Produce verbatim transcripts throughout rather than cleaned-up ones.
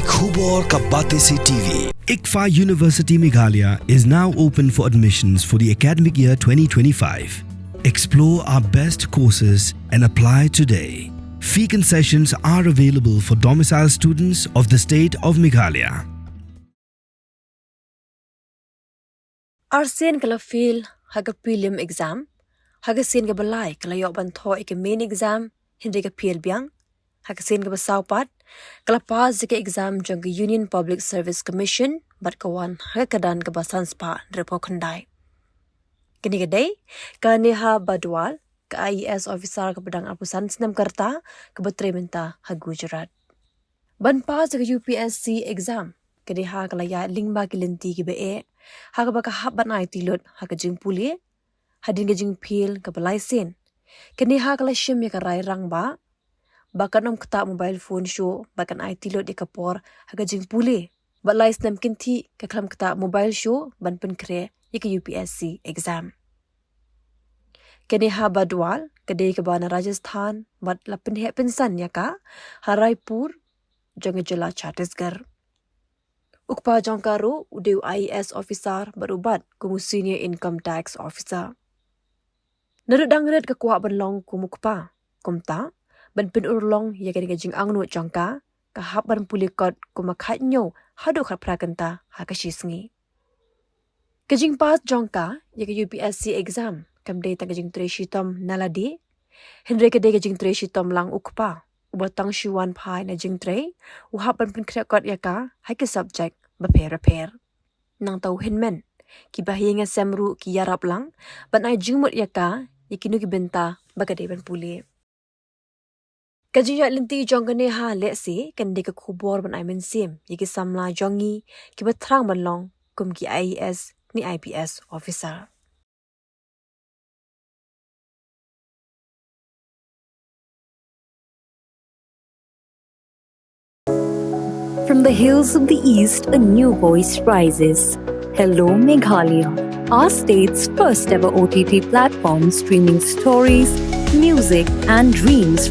Khubor ka Batesi T V. ICFAI University Meghalaya is now open for admissions for the academic year twenty twenty-five. Explore our best courses and apply today. Fee concessions are available for domicile students of the state of Meghalaya. Arsien ka la fail ha ka prelim exam, ha ka sien kaba lai ka la ïoh ban thoh ïa ka main exam, hynrei ka fail biang, ha ka sien kaba saw pat ka la pass ïa ka exam jong ka Union Public Service Commission bad ka wan ha ka kyrdan kaba san spah hynriewphew khyndai. Kane ka dei ka Neha Badwal, ka I A S officer kaba dang arphew san snem ka rta, kaba trei mynta ha Gujarat. Ban pass ïa ka U P S C exam, ka Neha ka la ïaid lyngba ki lynti kiba eh, ha kaba ka hap ban aiti lut ha ka jingpule. Hadien ka jingfail kaba lai sien, ka Neha ka la shim ïa ka rai rangbah ba kan ym ktah mobile phone shuh bad kan aiti lut ïa ka por ha ka jingpule. Bad lai snem kynthih ka khlem ktah mobile shuh ban pynkhreh ïa ka U P S C exam. Ka Neha Badwal ka dei kaba na Rajasthan bad la pynheh pynsan ïa ka ha Raipur jong ka jylla Chhattisgarh. U kpa jong ka ruh u dei u I A S officer bad u bat kum u senior income tax officer. Naduh dang rit ka kwah ban long kum u kpa, kumta ban pynurlong ïa kane ka jingangnud jong ka, ka hap ban pule kot kum u khathynñiew haduh khatphra kynta ha ka shi sngi. Ka jingpass jong ka ïa ka U P S C exam kam dei tang ka jingtrei shitom na lade, hynrei ka dei ka jingtrei shitom lang u kpa, uba tang shu wan phai na jingtrei, u hap ban pynkhreh kot ïa ka ha ki subject bapher bapher. Nangta u hynmen, kiba ha ïing ha sem ruh ki ïarap lang ban ai jingmut ïa ka ïa kino ki bynta ba ka dei ban pule. Ka jingïaid lynti jong ka Neha lehse kan dei ka khubor ban ai mynsiem ïa ki samla jong ngi kiba thrang ban long kum ki I A S ne I P S officer. From the hills of the East, a new voice rises. Hello, Meghalaya, our state's first ever O T T platform, streaming stories, music, and dreams.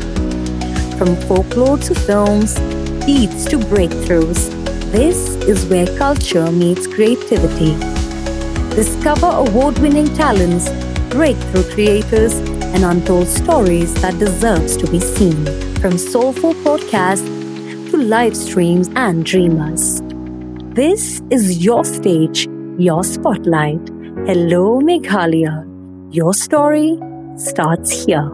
From folklore to films, beats to breakthroughs, this is where culture meets creativity. Discover award winning talents, breakthrough creators, and untold stories that deserves to be seen. From soulful podcasts to live streams and dreamers, this is your stage, your spotlight. Hello, Meghalaya. Your story starts here.